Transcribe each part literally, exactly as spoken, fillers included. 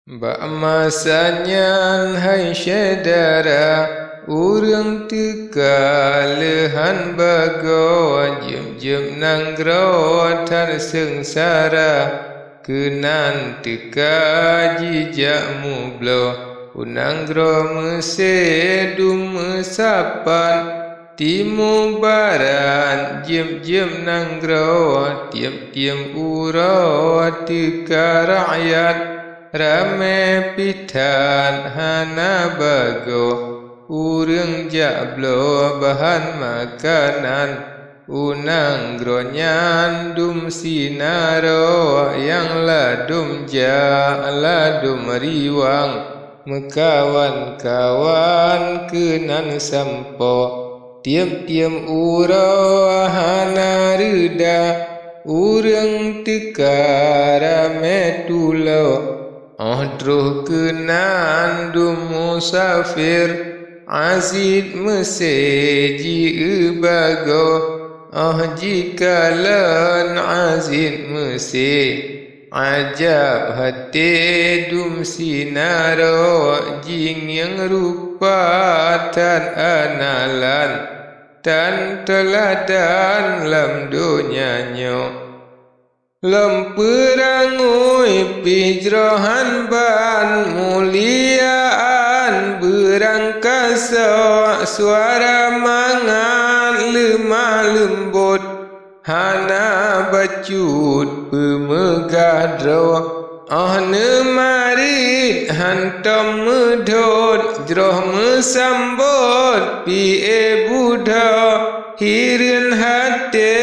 Bak masa nyan hai syedara, ureuëng teuka leuhan bagoe, jeueb-jeueb nanggroe that seungsara. Keunan teuka jijak mubloe u nanggroe Meusé, dum meusapat. Timu barat jeueb-jeueb nanggroe, tieb-tieb uroe teuka rakyat, ramé pih that hana bagoe. Ureuëng jak bloe bahan makanan, u nanggroe nyan dum sinaroe, nyang ladum jak ladum riwang, meukawan-kawan keunan sampoe. Tieb-tieb uroe hana reuda, ureuëng teuka ramé tuloe. Óh troh keunan dum musafir, Aziz Meusé jieu bagoe. Óh jikalon Aziz Meusé, ajab haté dum sinaroe, jingieng rupa that analan, tan teuladan lam donya nyoe. Lom peurangui pih jroh han ban, muliaan beurangkasoe, suara mangat leumah leumbot, hana bacut peumeugah droe. Óh neumarit hantom meudhot, jroh meusambot pih éh budhoe, hireuen haté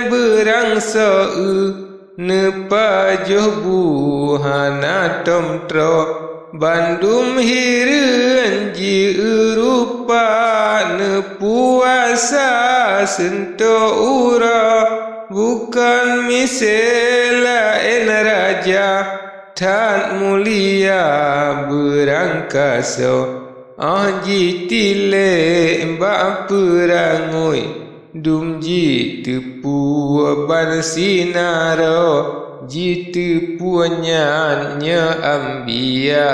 beurangsoe. Neupajoh bu hana tom troe, bandum hireuen jieu rupa, neupuasa seuntoe uroe, bukon miseue laén raja, that mulia beurangkasoe. Óh jitilék bak peurangui, dum jiteupue ban sinaroe, jiteupue nyan nyoe ambia,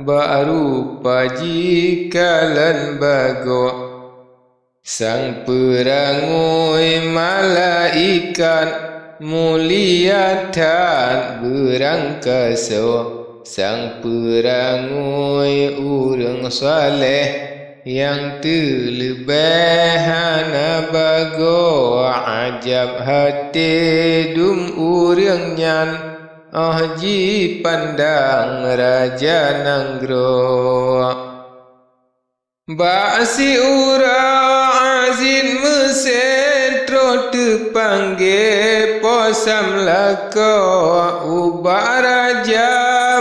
bak rupa jikalon bagoe. Sang peurangui malaikat, mulia that beurangkasoe. Sang peurangui ureuëng saleh, nyang teuleubeh hana bagoe. Ajab haté dum ureuëng nyan, óh jipandang raja nanggroe. Bak siuroe Aziz Meusé troh teupanggé Po Sam lakoe ubak Raja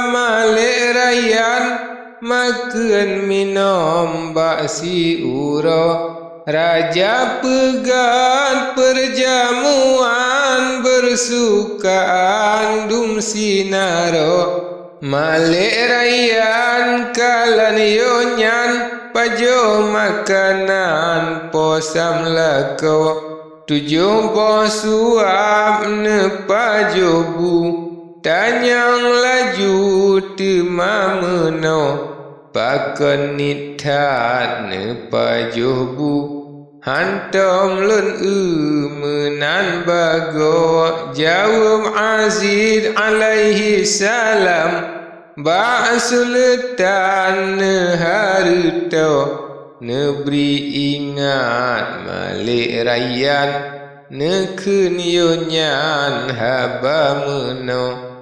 Malék Rayan makheun minom bak siuroe. Raja peugét peurjamuan beureusukaan dum sinaroe. Malék Rayan kalon yoh nyan pajoh makanan Po Sam lakoe. Tujoh boh suab neupajoh bu, tanyong laju teuma meunoe. Pakon niet that neupajoh bu, hantom lôn eu meunan bagoe, jaweueb Aziz alaihi salam. Bak suleutan neuhareutoe, neubri ingat Malék Rayan, neukheun yoh nyan haba meunoe.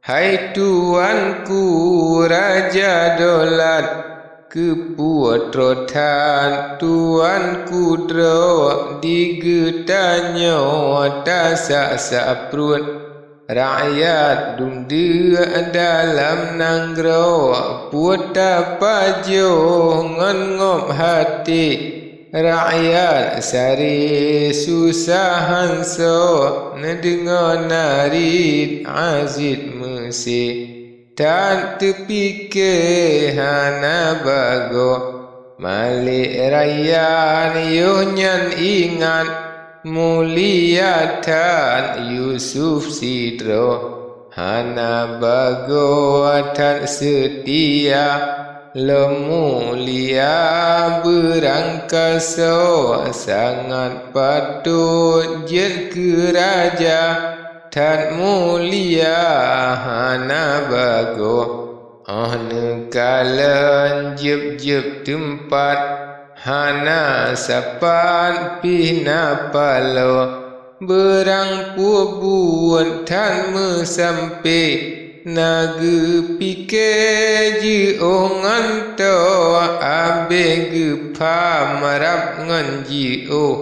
Hai tuanku Raja Dolat, keupeue troh that tuanku droe digeutanyoe tasak-sak pruet? Rakyat dum deuk dalam nanggroe, peue tapajoh ngon ngop haté. Rakyat saré susah hansoe neudeungoe narit Aziz Meusé. That teupike hana bagoe. Malék Rayan yoh nyan ingat, mulia that Yusuf sidroe. Hana bagoe that seutia, lom mulia beurangkasoe, sangat patot jeuet keu raja, that mulia hana bagoe. Óh neukalon jeueb-jeueb teumpat, hana sapat pih na paloe. Beurang peubuet that meusampé, na geupike jiôh ngon toe, abéh geupham rab ngon jiôh.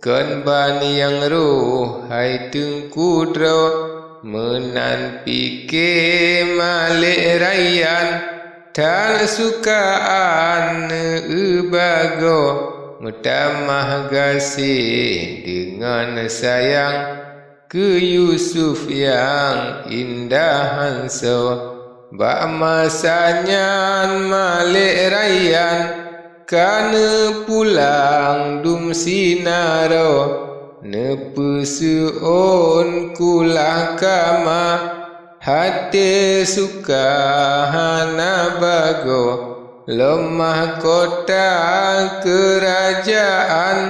Kon ban nyang roh hai teungku droe, meunan pike Malek Rayyan, that suka aneuk bagoe, meutamah gaséh deungon sayang keu Yusuf nyang indah hansoe. Bak masa nyan Malek Rayyan ka neupulang dum sinaroe, neupeuseuôn kulah kama, até suka hana bagoe. Lom mahkota keurajeuen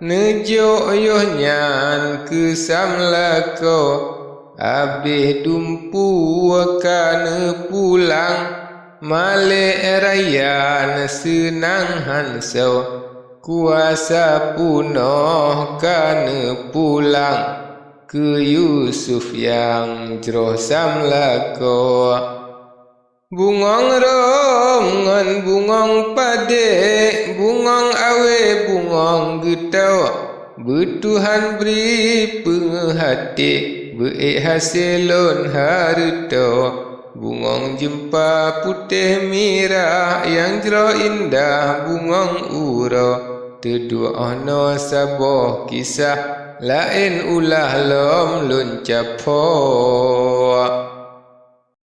neujok yoh nyan keu Sam lakoe. Abéh dumpeue ka neupulang, Malek Rayyan seunang hansoe. Kuasa peunoh ka neupulang keu Yusuf nyang jroh Sam lakoe. Bungöng rhom ngon bungöng padé, bungöng awé, bungöng geutoe, beutuhan bri peungeuh até, beuék hase lôn hareutoe. Bungöng jeumpa putéh mirah nyang jroh indah bungöng uroe, teuduek 'oh noe saboh kisah laén ulah lom lôn capoe.